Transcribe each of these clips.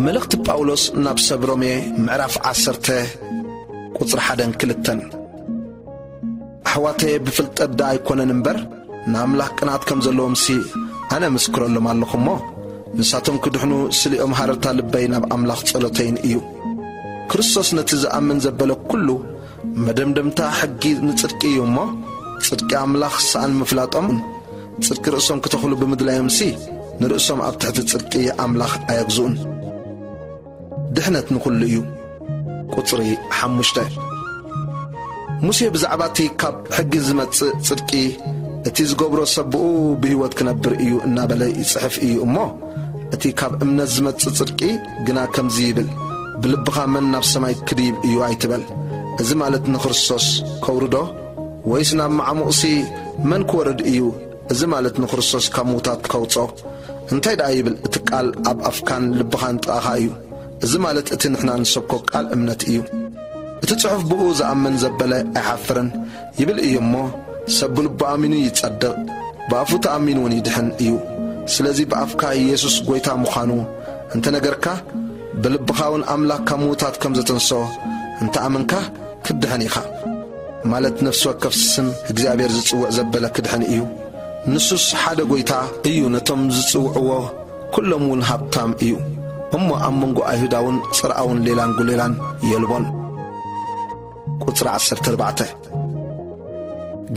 መልእኽቲ ጳውሎስ ናብ ሰብ ሮሜ ምዕራፍ ዓሰርተ ቁጽሪ ሓደን ክልተን። ኣሕዋተየ፣ ብፍልጠት ደኣ ኣይኮነን እምበር፣ ንኣምላኽ ቅንኣት ከም ዘለዎምሲ ኣነ ምስክረሎም ኣለኹ እሞ፣ ንሳቶም ክድሕኑ ስሊኦም ሃረርታ ልበይ ናብ ኣምላኽ ጸሎተይን እዩ። ክርስቶስ ነቲ ዝኣምን ዘበለ ኩሉ መደምደምታ ሕጊ ንጽድቂ እዩ እሞ፣ ጽድቂ ኣምላኽ ሰኣን ምፍላጦምን ጽድቂ ርእሶም ክተኽሉ ብምድላዮምሲ፣ ንርእሶም ኣብ ትሕቲ ጽድቂ ኣምላኽ ኣየግዝኡን። ድሕነት ንኹሉ እዩ። ቁጽሪ ሓሙሽተ። ሙሴ ብዛዕባ እቲ ካብ ሕጊ ዝመጽእ ጽድቂ፣ እቲ ዝገብሮ ሰብ ብኡ ብህይወት ክነብር እዩ እናበለ ይጽሕፍ እዩ እሞ፣ እቲ ካብ እምነት ዝመጽእ ጽድቂ ግና ከምዚ ይብል፣ ብልብኻ መን ናብ ሰማይ ክድይብ እዩ ኣይትበል። እዚ ማለት ንክርስቶስ ከውርዶ ወይስ ናብ መዓሙቕሲ መን ክወርድ እዩ? እዚ ማለት ንክርስቶስ ካብ ምዉታት ከውጾ። እንታይ ደኣ ይብል? እቲ ቃል ኣብ ኣፍካን ልብኻን ጥቓኻ እዩ። እዚ ማለት እቲ ንሕና ንሰብኮ ቃል እምነት እዩ። እቲ ጽሑፍ ብኡ ዝኣምን ዘበለ ኣይሓፍርን ይብል እዩ እሞ፣ ሰብ ብልቡ ኣሚኑ ይጸድቕ፣ ብኣፉ ተኣሚኑ እውን ይድሕን እዩ። ስለዚ ብኣፍካ ኢየሱስ ጐይታ ምዃኑ እንተ ነገርካ፣ ብልብኻ እውን ኣምላኽ ካብ ምዉታት ከም ዘተንስኦ እንተ ኣመንካ፣ ክትድሕን ኢኻ። ማለት ነፍሲ ወከፍ ስም እግዚኣብሔር ዝጽውዕ ዘበለ ክድሕን እዩ። ንሱስ ሓደ ጐይታ እዩ፣ ነቶም ዝጽውዕዎ ኩሎም እውን ሃብታም እዩ። እሞ ኣብ መንጎ ኣይሁዳውን ጽርኣውን ሌላን ጉሌላን የልቦን። ቁጽሪ ዓሰርተ ኣርባዕተ።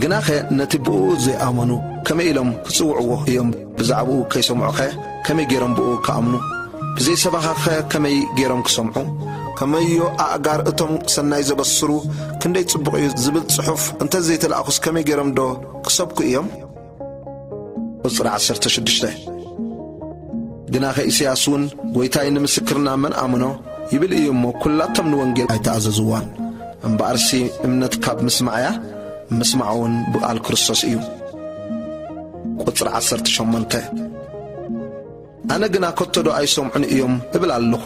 ግናኸ ነቲ ብእኡ ዘይኣመኑ ከመይ ኢሎም ክጽውዕዎ እዮም? ብዛዕባኡ ከይሰምዑኸ ከመይ ገይሮም ብእኡ ክኣምኑ? ብዘይ ሰበኻኸ ከመይ ገይሮም ክሰምዑ? ከመዮ ኣእጋር እቶም ሰናይ ዘበስሩ ክንደይ ጽቡቕ እዩ ዝብል ጽሑፍ እንተ ዘይተላእኹስ ከመይ ገይሮም ዶ ክሰብኩ እዮም? ቁጽሪ ዓሰርተ ሽዱሽተ። ግናኸ ኢሳያስ እውን፣ "ጐይታይ ንምስክርና መን ኣምኖ?" ይብል እዩ እሞ፣ ኩላቶም ንወንጌል ኣይተኣዘዝዋን። እምበኣርሲ እምነት ካብ ምስማዕ እያ፣ ምስማዕ እውን ብቓል ክርስቶስ እዩ። ቁጽሪ ዓሰርተ ሸሞንተ። ኣነ ግና፣ "ከቶ ዶ ኣይሰምዑን እዮም?" እብል ኣለኹ።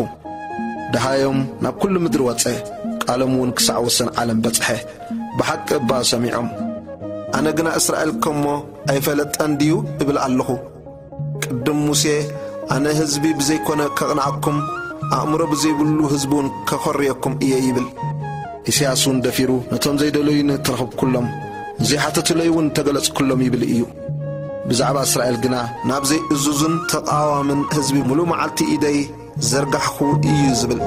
ደሃዮም ናብ ኩሉ ምድሪ ወጸ፣ ቃሎም እውን ክሳዕ ወሰን ዓለም በጽሐ። ብሓቂ እባ ሰሚዖም። ኣነ ግና፣ "እስራኤል ከሞ ኣይፈለጠን ድዩ?" እብል ኣለኹ። ቅድም ሙሴ፣ "ኣነ ህዝቢ ብዘይኮነ ከቕንዓኩም፣ ኣእምሮ ብዘይብሉ ህዝቢ እውን ከኾርየኩም እየ" ይብል። ኢሳያስ እውን ደፊሩ፣ "ነቶም ዘይደለዩኒ ተረኽብኩሎም፣ ንዘይሓተቱለይ እውን ተገለጽኩሎም" ይብል እዩ። ብዛዕባ እስራኤል ግና፣ "ናብ ዘይእዙዝን ተቓዋምን ህዝቢ ምሉእ መዓልቲ ኢደይ ዘርጋሕኩ" እዩ ዝብል።